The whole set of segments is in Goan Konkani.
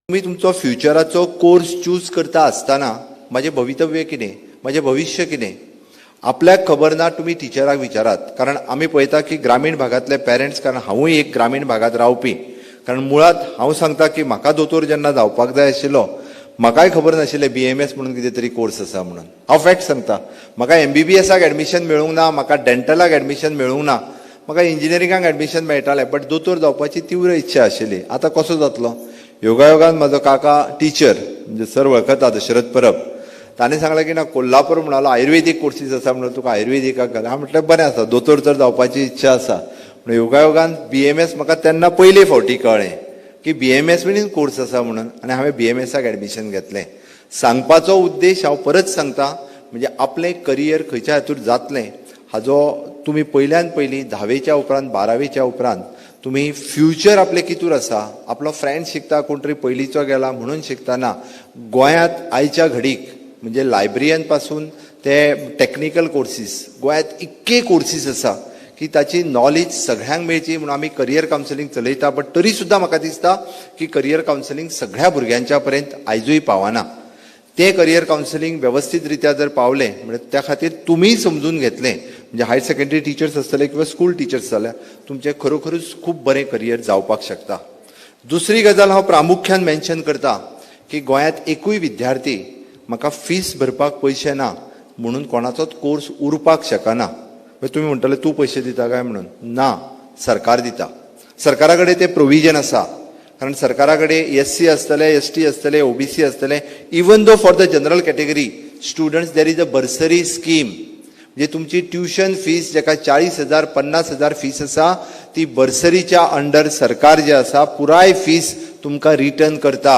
तुमी तुमचो फ्युचराचो कोर्स चूज करता आसतना म्हाजें भवितव्य कितें, म्हाजें भविश्य कितें, आपल्याक खबर ना. तुमी टिचराक विचारात, कारण आमी पळयता की ग्रामीण भागांतले पेरंट्स, कारण हांवूय एक ग्रामीण भागांत रावपी, कारण मुळात हांव सांगता की म्हाका दोतोर जेन्ना जावपाक जाय आशिल्लो, म्हाकाय खबर नाशिल्लें बीएएमएस म्हणून कितें तरी कोर्स आसा म्हणून. हांव फॅक्ट सांगता, म्हाका एमबीबीएसाक एडमिशन मेळूंक ना, म्हाका डेंटलाक एडमिशन मेळूंक ना, म्हाका इंजिनियरिंगाक एडमिशन मेळटालें, बट दोतोर जावपाची तीव्र इच्छा आशिल्ली. आतां कसो जातलो? योगायोगान म्हाजो काका टिचर, म्हणजे सर वळखता, दशरथ परब, ताणें सांगलें की ना, कोल्हापूर म्हणालो आयुर्वेदीक कोर्सीस आसा म्हणून तुका आयुर्वेदिकाक घाल. हांव म्हटलें बरें आसा, दोतोर तर जावपाची इच्छा आसा म्हणून. योगायोगान बीएएमएस म्हाका तेन्ना पयले फावटी कळ्ळें की बीएएमएस म्हणून कोर्स आसा म्हणून आनी हांवें बीएएमएसाक एडमिशन घेतलें. सांगपाचो उद्देश हांव परत सांगता, म्हणजे आपलें करियर खंयच्या हातूंत जातलें हाजो तुमी पयल्यान पयलीं धावेच्या उपरांत, बारावेच्या उपरांत तुमी फ्युचर आपलें कितूर आसा. आपलो फ्रेंड शिकता, कोण तरी पयलींचो गेला म्हणून शिकतना, गोंयांत आयच्या घडीक म्हणजे लायब्ररियन पासून ते टॅक्निकल कोर्सीस, गोंयांत इतके कोर्सीस आसा की ताची नॉलेज सगळ्यांक मेळची म्हणून आमी करियर कावन्सिलींग चलयता. बट तरी सुद्दां म्हाका दिसता की करियर कावन्सिलींग सगळ्या भुरग्यांच्या पर्यंत आयजूय पावना. तें करियर कावन्सिलींग वेवस्थीत रित्या जर पावलें म्हणजे त्या खातीर तुमीय समजून घेतलें, म्हणजे हायर सेकंडरी टिचर्स आसतले किंवा स्कूल टिचर्स जाल्यार तुमचें खरोखरूच खूब बरें करियर जावपाक शकता. दुसरी गजाल हांव प्रामुख्यान मेन्शन करता की गोंयांत एकूय विद्यार्थी म्हाका फीस भरपाक पयशे ना म्हणून कोणाचोच कोर्स उरपाक शकना. मागीर तुमी म्हणटले, तूं पयशे दिता काय म्हणून. ना, सरकार दिता. सरकारा कडेन तें प्रोविजन आसा, कारण सरकारा कडेन एससी आसतले, एसटी आसतले, ओबीसी आसतले. Even though for the general category students there is a bursary scheme, म्हणजे तुमची ट्युशन फीस जेका 40,000, 50,000 फीस आसा, ती बर्सरीच्या अंडर सरकार जे आसा पुराय फीस तुमकां रिटर्न करता.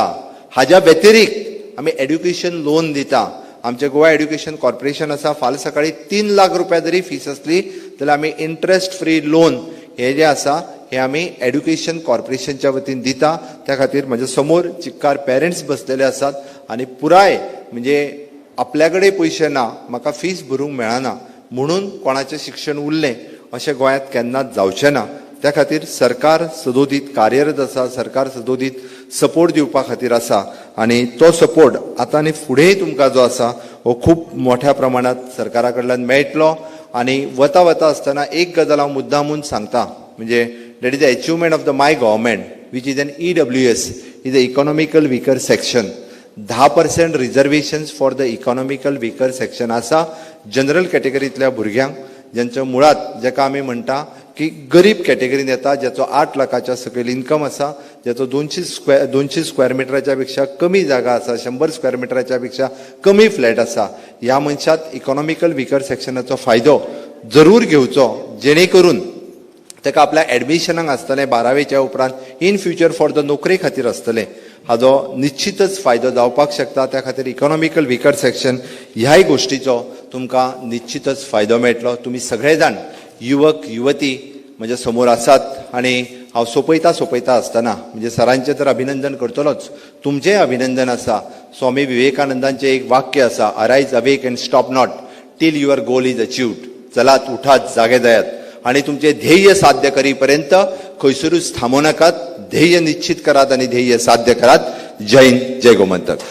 हाज्या व्यतिरिक्त आमी एड्युकेशन लोन दिता. आमचें गोवा एड्युकेशन कॉर्पोरेशन आसा. फाल्यां सकाळी 3 लाख रुपया जरी फीस आसली जाल्यार आमी इंट्रस्ट फ्री लोन हे जे आसा हे आमी एड्युकेशन कॉर्पोरेशनच्या वतीन दिता. त्या खातीर म्हज्या समोर चिक्कार पेरंट्स बसलेले आसात आनी पुराय म्हणजे आपल्या कडेन पयशे ना, म्हाका फीस भरूंक मेळना म्हणून कोणाचें शिक्षण उरलें अशें गोंयांत केन्नाच जावचें ना. त्या खातीर सरकार सदोदीत कार्यरत आसा, सरकार सदोदीत सपोर्ट दिवपा खातीर आसा आनी तो सपोर्ट आतां आनी फुडेंय तुमकां जो आसा हो खूब मोठ्या प्रमाणात सरकारा कडल्यान मेळटलो. आनी वता वता आसतना एक गजाल हांव मुद्दामून सांगता, म्हणजे that is the achievement of the my government, which is an EWS, is a economical weaker section. 10% reservations for the economical weaker section आसा. जनरल कॅटेगरींतल्या भुरग्यांक, ज्यांच्या मुळात जेका आमी म्हणटा की गरीब कॅटेगरीन येता, ज्याचो 8 लाखाच्या सकयल इन्कम आसा, ज्याचो 200 स्क्वेअर मिटराच्या पेक्षा कमी जागा आसा, 100 स्क्वेअर मिटराच्या पेक्षा कमी फ्लॅट आसा, ह्या मनशात इकॉनॉमिकल विकर सेक्शनाचो फायदो जरूर घेवचो, जेणे करून ताका आपल्या एडमिशनाक आसतलें, बारावेच्या उपरांत इन फ्युचर फॉर the नोकरे खातीर आसतलें, हाजो निश्चितच फायदो जावपाक शकता. त्या खातीर इकॉनॉमिकल विकर सेक्शन ह्याय गोश्टीचो तुमकां निश्चितच फायदो मेळटलो. तुमी सगळे जाण युवक युवती म्हज्या समोर आसात आनी हांव सोंपयता सोंपयता आसतना म्हणजे सरांचें तर अभिनंदन करतलोच, तुमचेंय अभिनंदन आसा. स्वामी विवेकानंदांचें एक वाक्य आसा, "Arise, awake and stop not till your goal is achieved." चलात, उठात, जागे जायात आणि तुमचे ध्येय साध्य करीपर्यंत खंयसरूच थांबो नाकात. ध्येय निश्चित करात आणि ध्येय साध्य करात. जय हिंद, जय गोमंतक.